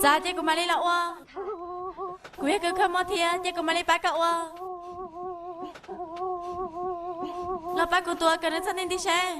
Txav ces kuv mam li los ua. Kuv yog kws kho mob thiab ces kuv mam li pab koj ua. Los pab kuv tua kom nws txhob nti nti seb.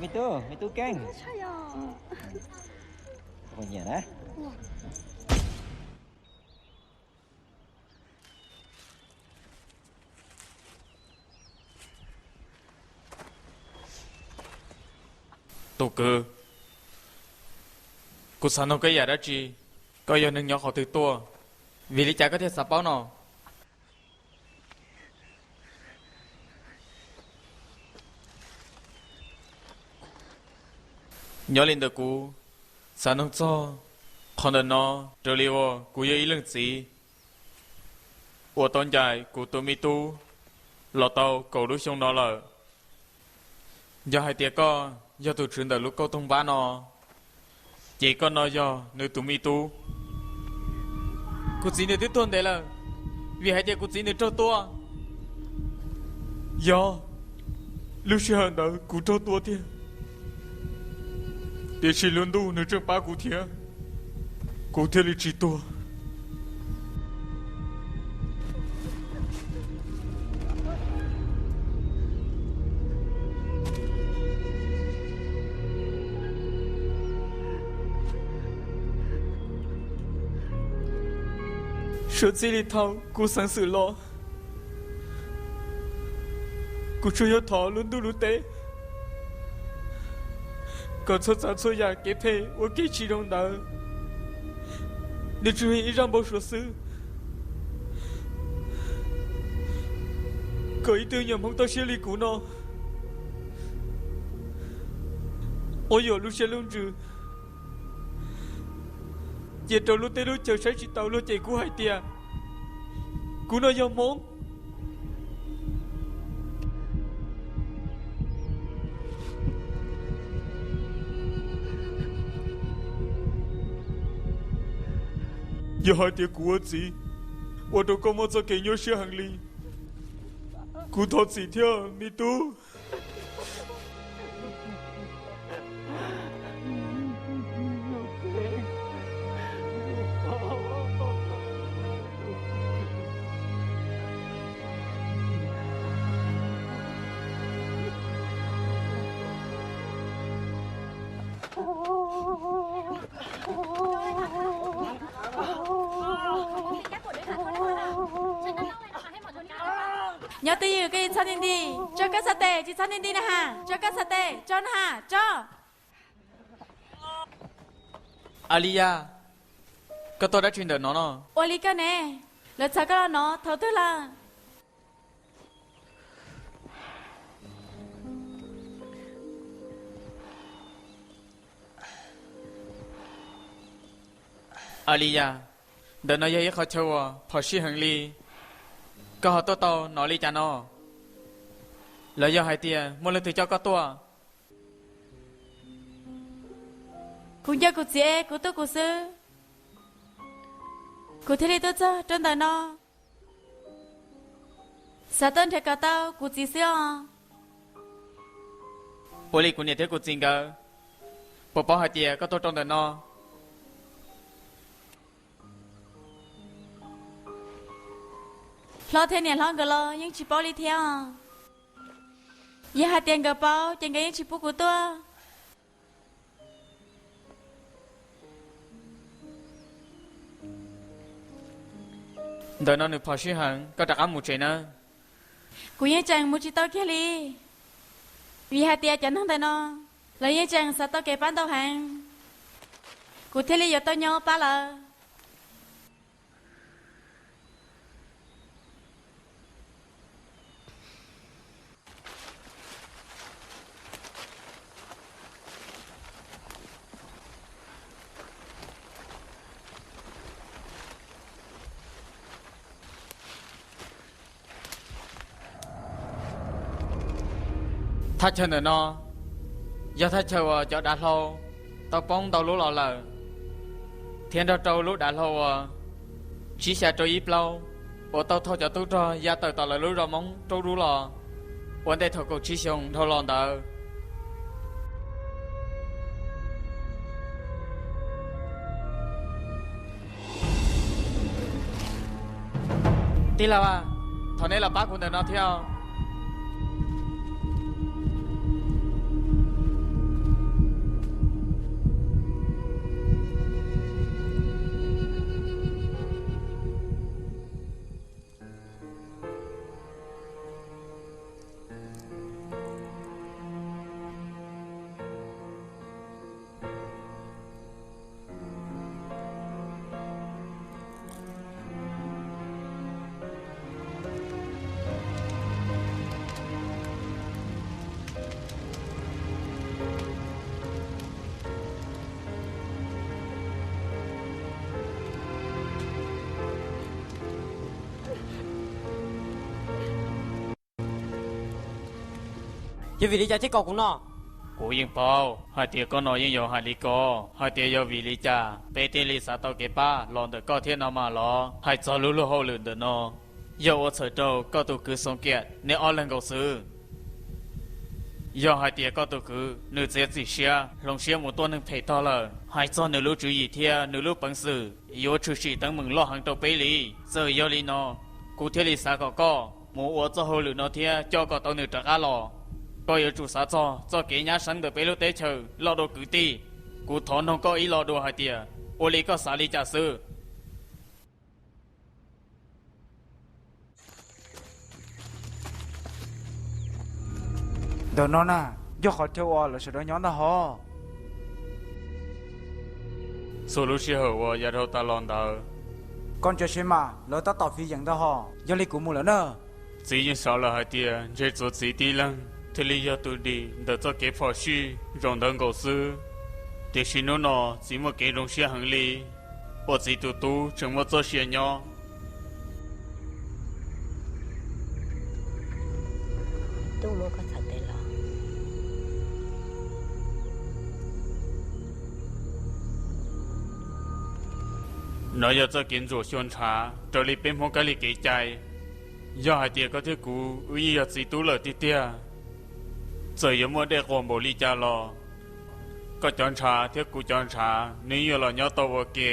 Me tub, me tub Keej. Tus kwv, kuv xav nug koj yam dab tsi? Koj yog neeg nyob qhov twg tuaj? Vim li cas koj thiaj xav paub no? Nyob li ntawm kuv xav nug txog qhov ntawm no, raws li uas kuv yog ib leej txiv uas tau ncaim kuv tus me tub los tau kaum lub xyoo no lawm. Yog hais tias koj yog tus tswv ntawm lub kauj toog npab no, ces koj no yog nws tus me tub. Kuv txiv nws twb tuag ntev lawm, vim hais tias kuv txiv nws raug tua. Yog lub sij hawm ntawd kuv raug tua tiag, tiam sis lub ntuj nws tseem pab kuv thiab, kuv thiaj li tsis tuag. Suav txij li thaum kuv xeev xwm los, kuv tsuas yog thov lub ntuj lub teb kom txhua tsav txhua yam kev phem ua kev tsis zoo ntawd, nws tsuas yog ib zaj npau suav xwb, kom ib tug nyuam hmoob toj siab li kuv no quab yuam lub siab lub ntsws, cia rau lub teb lub chaw saib tsis taus luag cem kuv hais tias kuv no yog hmoob. Yog hais tias kuv ua txiv ua rau koj muaj txoj kev nyuaj siab heev li, kuv thov txim thiab me tub. Nyob twj ywm, koj tsis txhob nti nti, tso koj xav tes, tsis txhob nti nti na has, tso koj xav tes, tso na has, tso. Aliyas, koj tuaj dab tsi ntawm no no? Ua li koj ne, lawv txhawb koj los no thaum twg lawm? Aliyas, ntawm no yog ib qhov chaw uas phom sij heev li, koj ho tuaj tau no li cas no? Los yog hais tias muaj leej twg coj koj tuaj? Kuv nco kuv txiv es kuv tuaj kuv xwb, kuv thiaj li tuaj txog rau ntawm no, xav tuaj nrhiav kom tau kuv txiv xwb os. Ua li kuv niam thiab kuv txiv nkawd puas paub hais tias koj tuaj rau ntawm no? Hlob thiab niam hlob nkawd los yeej tsis paub li thiab os. Yog hais tias nkawd paub ces nkawd yeej tsis pub kuv tuaj. Ntawm no nws phom sij heev, koj rov qab mus tsev nawb. Kuv yeej tseem mus tsis tau kiag li, vim hais tias cov neeg ntawm no lawv yeej tseem xav tau kev pab ntau heev, kuv thiaj li yuav tau nyob pab lawv. Thaj chaw ntawm no yog thaj chaw uas cov dav hlau tau poob ntau lub los lawm, thiab nrog rau lub dav hlau uas tsib xya rau ib plaub uas tau thauj cov tub rog ya tawm tom lawv lub zos Hmoob Roob Dub los ua ntej thaum kaum tsib xyoo dhau los ntawd. Tij laug, thov neb los pab kuv ntawm no thiab. Yog vim li cas thiaj kom kuv no? Kuv yeej paub hais tias koj no yeej yuav hais li ko, hais tias yog vim li cas peb thiaj li xav tau kev pab los ntawm koj thiab no mas los. Hais txog lub luag hauj lwm ntawm no, yog ua txhawm rau koj tus kwv Xoo Kiam neb ob leeg nkaus xwb. Yog hais tias koj tus kwv nws txiav txim siab hloov siab mus tua neeg phem tog lawm, hais txog nws lub tswv yim thiab nws lub peev xwm yuav tshwm sim teeb meem loj heev rau peb li. Txawm yog li no, kuv thiaj li xav kom koj mus ua txoj hauj lwm no thiab coj kom tau nws rov qab los. Koj yuav tsum xav txog txoj kev nyab seeb ntawm peb lub teb chaws los dua kwv tij. Kuv thov noog koj ib lo dua hais tias ua li koj xav li cas xwb? Ntawm no na, yog qhov chaw uas lawv sawv daws nyob ntag hos. Txhua lub sij hawm uas yav dhau tas los ntawd, koj ntsia seb mas lawv tab tom fiv yeem ntag hos. Yog li kuv mus lawm na. Txiv yeej xav lawm hais tias ntshe txuav txiv tib leeg thiaj li yog tus dim ntawm txoj kev phom sij zaum ntawd nkaus xwb. Tiam sis hnub no txiv muaj kev zoo siab heev li, uas txiv tus tub tseem muaj txoj sia nyob. No yog txoj kev ntxuam xyuas ntshav raws li peb Hmoob kab li kev cai. Yog hais tias koj thiab kuv wb yeej yog txiv tub lawm tiag tiag, txawm yuav muaj dej quas npaum li cas los, koj cov ntshav thiab kuv cov ntshav nws yeej yuav los nyob tau ua ke.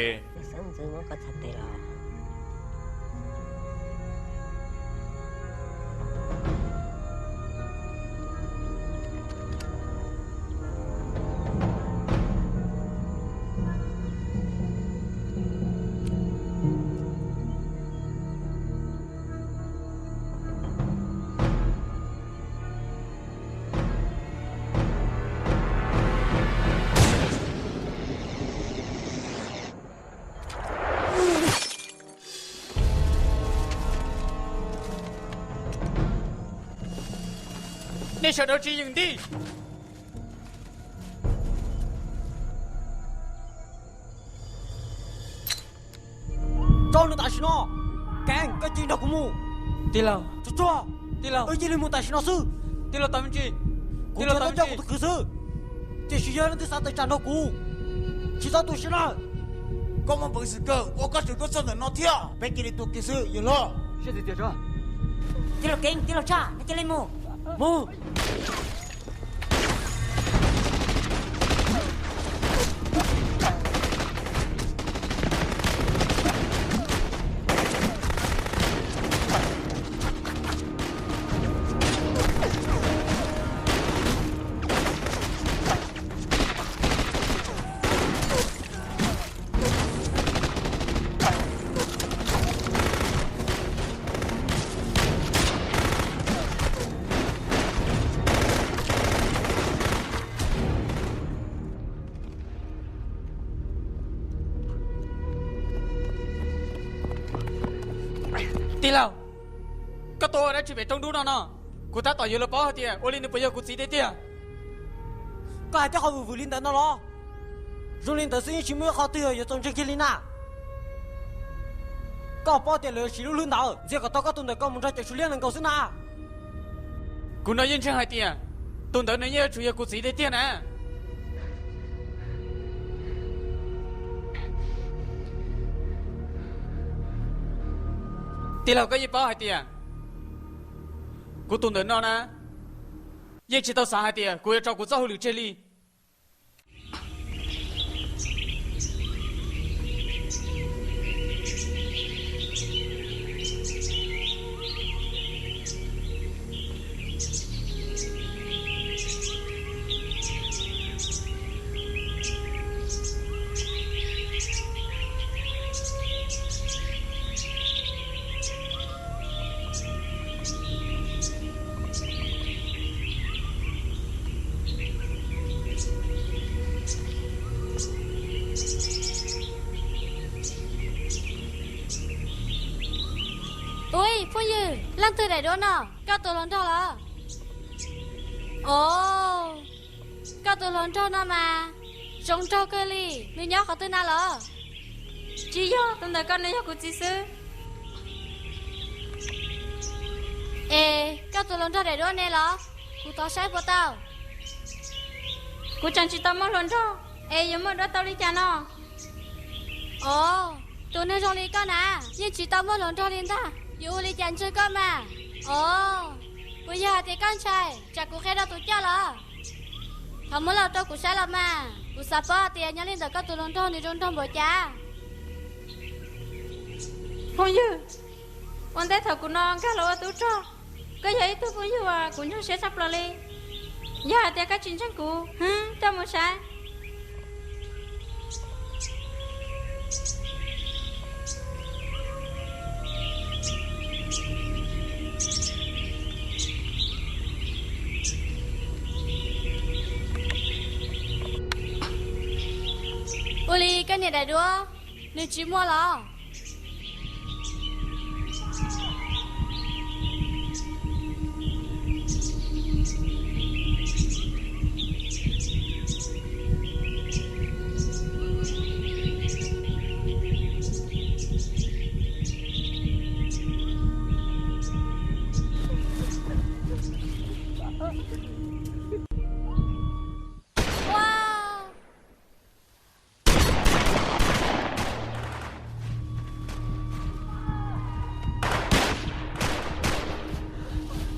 Nej sawv daws tsis yeem ntij. Tso nws tam sim no. Keeb, koj cia li nrog kuv mus. Tij laug. Tsuag tsuag. Tij laug. Wb cia li mus tam sim no xwb. Tij laug, kuv tsuas tau coj kuv tus kwv xwb, tiam sis yog leej twg xav tawm tsam nrog kuv, tsis txhob tu siab na. Koj muaj peev xwm kawg uas koj tseem tuaj txog ntawm no thiab. Peb cia li tua kiag xwb yawg hlob. Tij laug Keeb, tij laug Tshaj, nej cia li mus. Mus. Tij laug, koj tuaj ua dab tsi pem roob dub no no? Kuv tab tom yuav los paub hais tias ua li nws puas yog kuv txiv tiag tiag. Koj hais tej qhov vwm vwm li ntawd no los? Zoo li ntawd xwb yeej tsis muaj ib qho twg yuav txaus ntseeg kiag li na. Koj paub tias lawv yuav siv lub hlwb ntawd ntxias kom tau koj tus ntawm koj mus nrog cov Suav liab ntawd nkaus xwb na. Kuv no yeej ntseeg hais tias Tus ntawd nws yeej yuav tsum yog kuv txiv tiag tiag na. Tij laug, koj yeej paub hais tias kuv tus ntawm no na, yeej tsis tau xav hais tias kuv yuav tso kuv txoj hauj lwm tseg li. Ua, phooj ywg, leej twg daim duab no? Koj tus hluas nraug los? Os, koj tus hluas nraug no mas zoo nraug kawg li. Nws nyob qhov twg na los? Tsis yog, tus ntawm koj nws yog kuv txiv xwb. Es koj tus hluas nraug daim duab ne los? Kuv thov saib puas tau. Kuv tseem tsis tau muaj hluas nraug, es yuav muaj duab tau li cas no? Os, tus neeg zoo li koj na, yeej tsis tau muaj hluas nraug li ntag, yuav ua li cas ntswg koj mas? Os, puas yog hais tias koj ntshai tsam kuv qhia rau tus coj los? Thov muab los rau kuv saib los mas, kuv xav paub tias nyob li ntawm koj tus hluas nraug nws zoo nraug npaum cas. Phooj ywg, ua ntej thaum kuv no nkag los ua tub rog, koj yog ib tug phooj ywg uas kuv nyuaj siab tshaj plaws li. Yog hais tias koj tsis ntseeg kuv, coj mus saib. Ua li koj niam daim duab, nws tsis muaj los?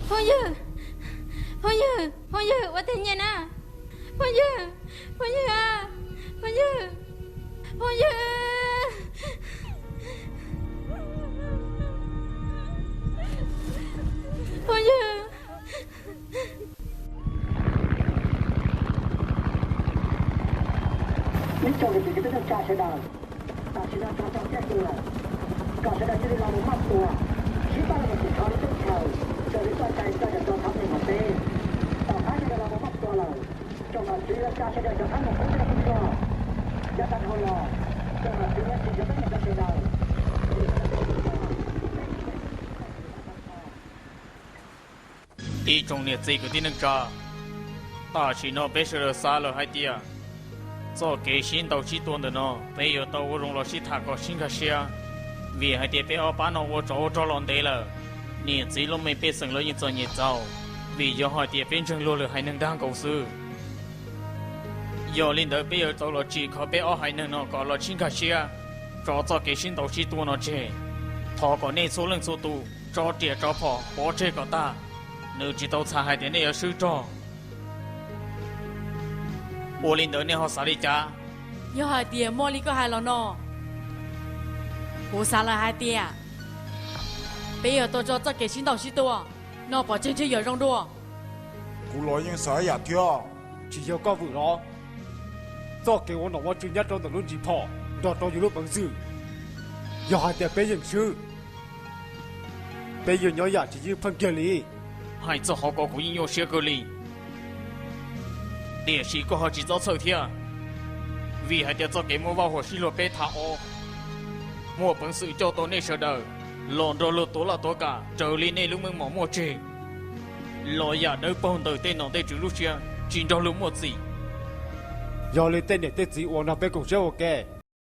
Phooj ywg, phooj ywg, phooj ywg, ua tib nyiaj na. Phooj ywg, phooj ywg, phooj ywg, phooj ywg, phooj ywg. Ib tsoom niam txiv kwv tij neej tsa sawv daws, tam sim no tsov tau caij tus lawm, kom sawv daws cia li los mus maj tua, sib pab los mus tsim txhom lub teb chaws, raws li txoj cai txoj cai rau thab meej mom teb. Tom qab sawv daws los mus maj tua lawm, tsoom nom tswv yuav tsa sawv daws cov thab meej mom teb rau tub rog, yav tag dhau los, tsoom nom tswv yuav tsim cov teeb meem rau sawv daws. Ib tsoom niam txiv kwv tij neej tsa, tam sim no peb sawv daws xav lawm hais tias txoj kev sib ntaus sib tua ntawm no peb yuav tau ua zoo los sib tham kom sib nkag siab, vim hais tias peb ob pab no ua tsov ua rog los ntev lawm. Niam txiv lub me pej xeem los yeej txom nyem txaus, vim yog hais tias peb ntseeg luag lwm haiv neeg dag nkaus xwb. Yog li ntawd peb yuav tau los tsim kho peb ob haiv neeg no kom los sib nkag siab, tso txoj kev sib ntaus sib tua no tseg. Thov kom nej txhua leej txhua tus tso riam tso phom pov tseg kom tag, nws tsis tau txhais hais tias nej yuav swb rog. Ua li ntawd nej ho xav li cas? Yog hais tias muaj li koj hais los no, kuv xav lawm hais tias peb yuav tau tso txoj kev sib ntaus sib tua no pov tseg ntshe yuav zoo dua. Kuv los yeej xav ib yam thiab. Tsis yog koj vwm los? Txoj kev ua nom ua tswv nyob rau ntawm lub ntsis phom nrog rau yus lub peev xwm, yog hais tias peb yeem swb, peb yuav nyob yam tsis ywj pheej kiag li. Hais txog qhov ko kuv yeej nyuaj siab kawg li. Tiam sis koj ho tsis txhob txhawj thiab, vim hais tias txoj kev muab vaj huam sib luag peb tham ob muaj peev xwm coj tau nej sawv daws los nrog luag tuav laj tuav kam raws li nej lub meej mom muaj tseg, los yam dawb paug ntawm tej nom tej tswv lub siab tsis nrog luag muaj txim. Yog li tej niam tej txiv uas nrog peb koom siab ua ke,